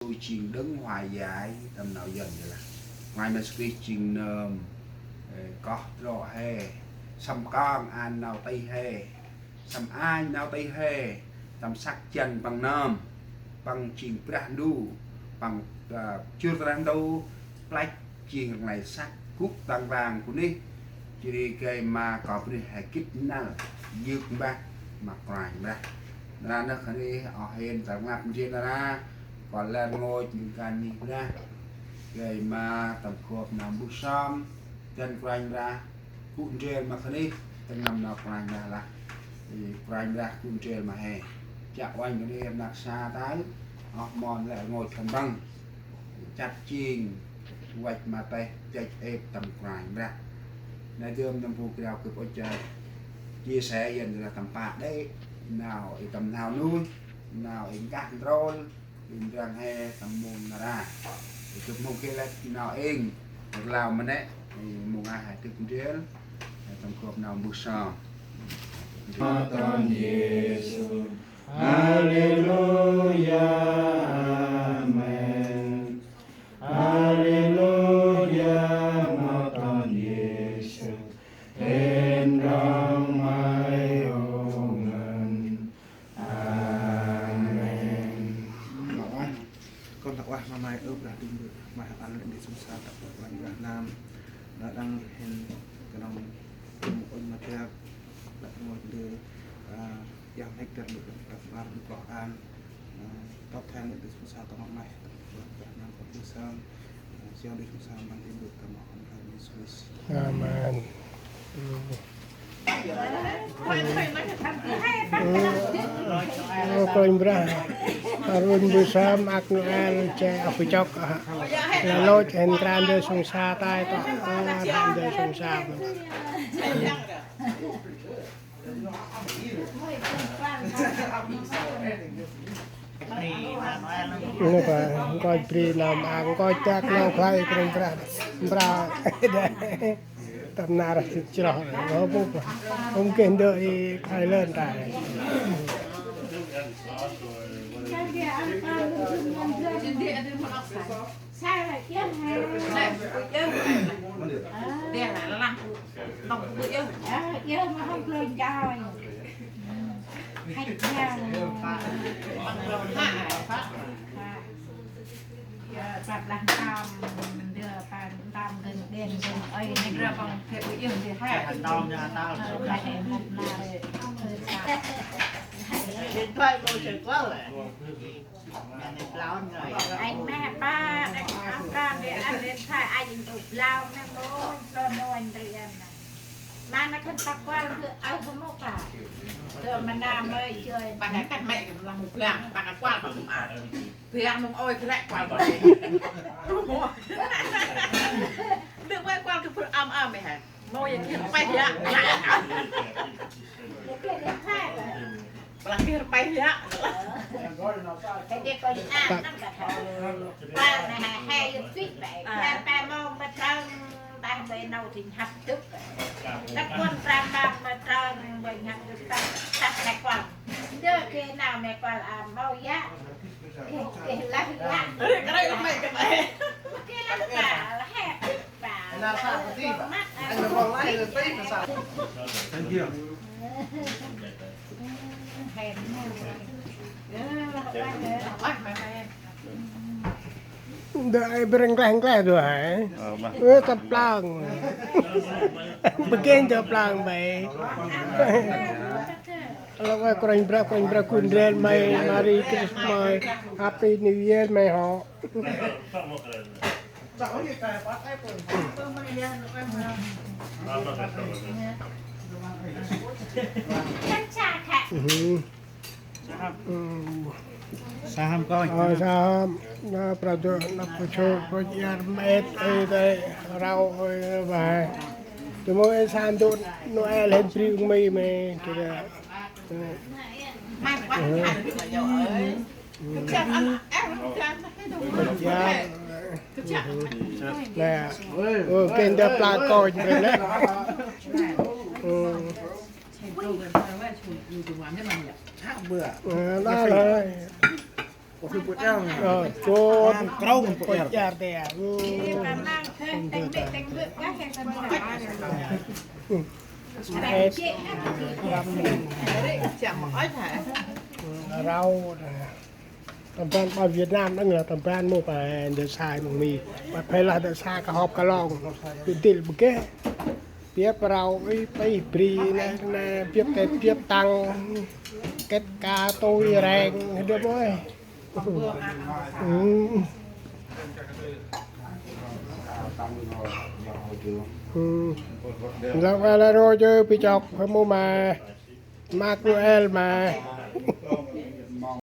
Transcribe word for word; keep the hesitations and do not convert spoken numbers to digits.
Ôi, jêng đŏng huay yai tâm nau Yuăn dê lah. Nglay ma Yêsu Krist jêng nơm, ơ, koh trŏ he, săm kang ăn nau tih he, săm anh nau tih he, tâm săk jăn păng nơm, păng jêng Brah Ndu, păng, ơ, jŭr ta Brah Ndu, plăch jêng rnglay săk gŭ tăng rang bunuyh. Jêh ri gay ma kâo bunuyh he gĭt năl yơk mbah ma Kôranh Brah. Nar aơ nơh kơt nây oh hên tâm rnglăp ndrel nar aơ, kâo lĕ rngôch ndrel kơt nây bunuyh. Gay ma tâm gop nau mbơh sơm, dăn Kôranh Brah gŭ ndrel ma kơt nây, tâm nâm nau Kôranh Brah lah. Ê, Kôranh Brah gŭ ndrel ma he. Chiă uănh kơt nây rnăk sa tay, oh mon lĕ rngôch khân păng. Chăt jêng văch ma têh, jăch êp tâm Kôranh Brah. Nây dơm nâm bu krao gâp ŭch chia sẻ Yuăn lah tâm pă đê̆, nau i tâm nau nuih, nau i nkah ndrôl, i ndrăng he tâm mông nar aơ. I gâp mông geh lĕ nau êng, rlau ma nĕ, i mông a he dâk ndrel, tâm gop nau mbơh sơm. Ma Kon Yêsu. Haleluya, amen. Haleluya, ma Kon Yêsu, hên rŏng May ơ ngăn. Amen. Kon lah uah ma May ơ Brah Ndu, May hơm ăn lĕ ndơ sông sa tât Brah Ndu Brah Ndu. Nau đăng hên knŏng ŭnh ma dak, lĕ ngôi ndơ, a, yang hên găr lĕ đăng tât bar đăng kloh an. Ơ, tât hên lĕ ndơ sông sa tât ma May, Brah Ndu Brah Ndu. Ơ, siang ndơ sông sa măng hên lĕ tât ma Kon Brah Yêsu Krist. Amen. Ơ, Kôranh Brah, arun mbơh sơm, ăk Noel, che ăp chok, a, lôch hên kra ndơ sông sa tay tŏ, a, kra ndơ sông sa. Nê pa, nkoch bri nau maak, nkoch dak nau khlay, Kôranh Brah, Brah. Tâm nar chroh, hô bôk. Hôm geh ndơ i khlay lơn ta. Sa lah, yơh, ha. Lĕ, yơh. Ơ. Đe lah, lah. Tông bụi yơh. Ơ, yơh, ma hông klơi nchoi. Thách nhau. Păng rau thả, thả. Thả. Yơh, sắp lah tông, đưa păng tông gân đen gân ơi, nên ra păng thiệt bụi yơh, thì thả. Thả tông nha, tông. Ơ, thả đen một nào. Điện thoại cô sẽ quá rồi. Anh mẹ ba, anh ăn cơm đi ăn điện thoại, anh tụt lao mẹ môi, cho nó anh đi ăn. Mà nó không tập quán cứ ở không có cả. Rồi mà nam ơi chơi. Bạn đã cắt mẹ làm một làng, bạn đã qua bằng mà. Thì ăn mông ôi, thì lại qua bằng. Đừng quay qua cái phút âm âm này hả? Môi anh kia quay hả? Một cái điện thoại. Plah kir peh ya. Cái gì coi ăn lắm cả thôi. Ba này hè, hè, yuk tuyết vậy. Ba, ba mông ba trơn, ba bê nâu thì hấp tức. Các quân ba mông ba trơn, ba hấp tức, ba, ba mẹ quan. Đứa kia nào mẹ quan à, mâu ya. Cái, cái lá ya. Cái này là mẹ cái này. Cái lá cả, là hè. Ndơ ai breng kleh kleh dua hai. Ơ, ma. Ơ, tăp plăng. Begin tăp plăng bay. Alo, ơ, Kôranh Brah, Kôranh Brah gŭ ndrel may, Merry Christmas, Happy New Year may hŏ. Sa hăm koi. Ơ, sa hăm, na, prado, na, pucho, ko, yar, met, ê, tay, rau, ê, ba. Tơ mô, ê, sa ndô, Noel, hên bri, ung, mê, mê, tơ, ê. Nè, ô, kênh đa pla coi rồi đấy. Ừ. Ờ, đó rồi. Ơ, chốt. Krông pô er. Jar tê. Rau. Tâm ban ƀon Việt Nam nâng lah tâm ban mô pa ndơ sai mông mi. Pa phê lah ndơ sai ka họp ka long. Tui dil bơgê. Biăp rau i pa i bri nê, nê biăp tê biăp tăng. Kĕt ka tui reng hđơp ơi. Ơ. Ơ. Lăng a la rô jơ pi chok hơ mô ma. Makuel ma.